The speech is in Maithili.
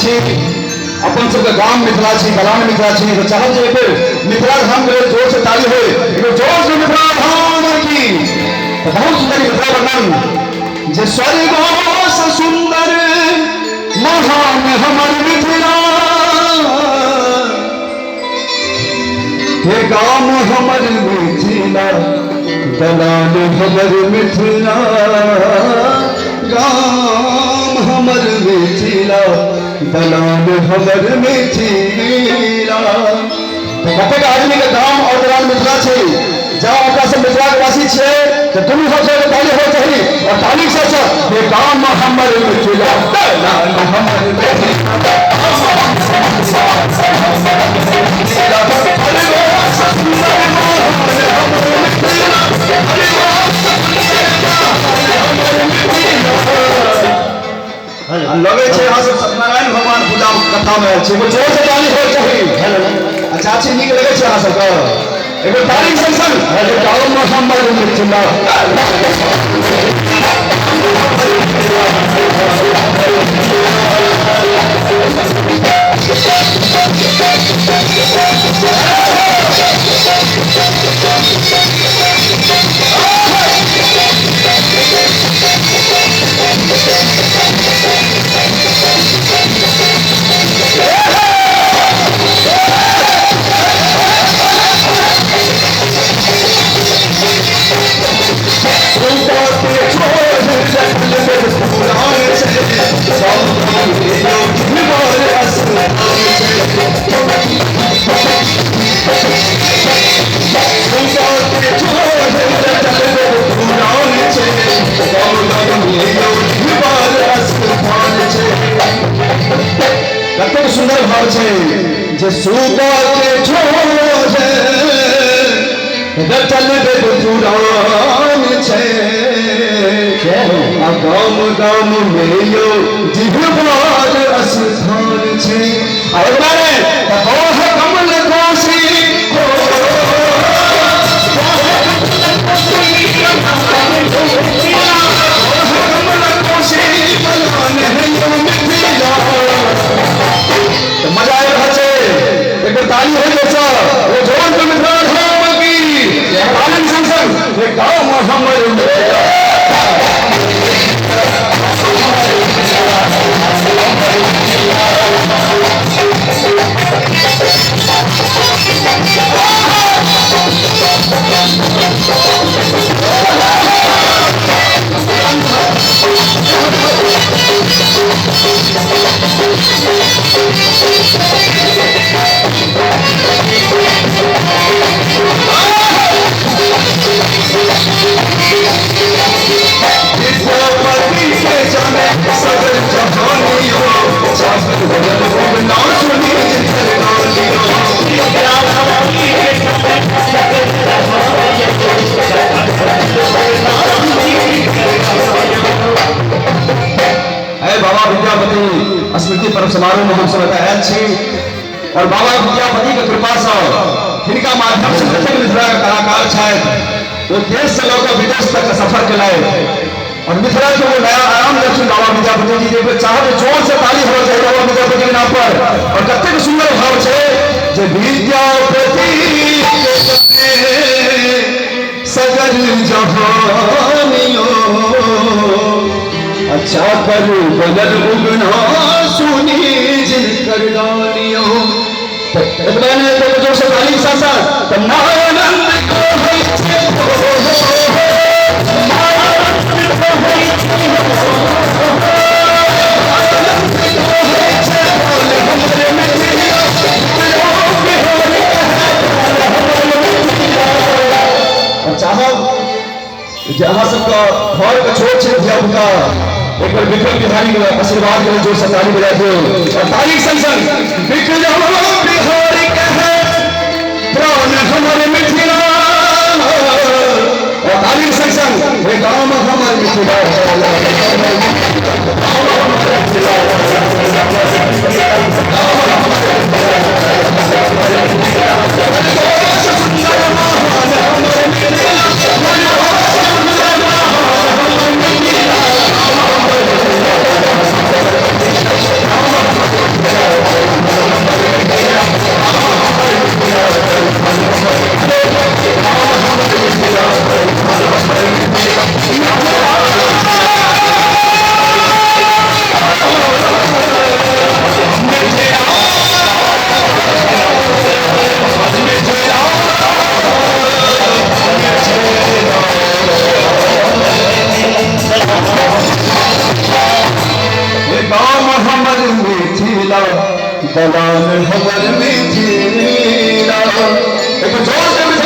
छी, अपन सबके गाम मिथिला छी, दलान मिथिला छी, तऽ चाहब जे एक बेर मिथिला धाम के लेल जोर से ताली होय, एक बेर जोर से मिथिला धाम की। तऽ बहुत सुंदर मिथिला वर्णन जे स्वर्ग से सुंदर महान हमर मिथिला, हे गाम हमर मिथिला, दलान हमर मिथिला, गाम हमर मिथिला, दलान हमर मिथिला। कतेक आदमी के गाम और दलान मिथिला छै? जब अपना सब मिथिला के वासी छियै तऽ दुनू सबसे ताली हो चाही और ताली से हे गाम हमर मिथिला, दलान हमर मिथिला। लगे छै अहाँ सब सत्यनारायण भगवान पूजा कथा में आयल छी, जोर से ताली हो चाही। आ चाची नीक लगे छै अहाँ सबके? एगो ताली संग संग गाँव हमर मिथिला। कतेक सुंदर भाव छै जे सुगा के छोड़ रटल वेद पुराण छै, आ गाम गाम में यो जिहबार स्थान छै। आ एक बार तऽ कमल कोशी, मजा आबि रहल छै, एक बेर ताली हो जाइ छै। ओ जोर के मिथिला धाम की ताली संग संग हे गाम हमर मिथिला। विद्यापति के जाने सगर जहानियो, चाकर बदल उगना सुनी जिधर गालियो। है बाबा विद्यापति स्मृति पर्व समारोह में हम सब एतऽ आयल छी और बाबा विद्यापति के कृपा से हिनका माध्यम से जतेक मिथिला के कलाकार छथि वो देश से लऽ कऽ विदेश तक के सफर केलथि और मिथिला के वो नया आयाम देलखिन बाबा विद्यापति जी। जे चाहब जोर से ताली होना चाहिए बाबा विद्यापति के नाम पर। और कतेक सुंदर भाव छै जे विद्यापति के सगर जहानियो, अच्छा कर बनल उगना सुनी जिनकर गानियो। एतबे नहि, तो जोर से ताली के साथ साथ तऽ महानंद को होइ छै, महानंद को होइ छै, महानंद को होइ छै, बोल हमर मिथिला, बिहारी हमर मिथिला। और चाहब जे अहाँ सबके घर के छोट छै धिया पुता, एक बार विक्रम बिहारी के आशीर्वाद के लिए जोर से ताली बजा दियो और ताली संग संग विक्रम बिहारी के है प्राण हमर मिथिला, और ताली संग संग हे गाम हमर मिथिला। बलान हमर मिथिला। एक जोर से।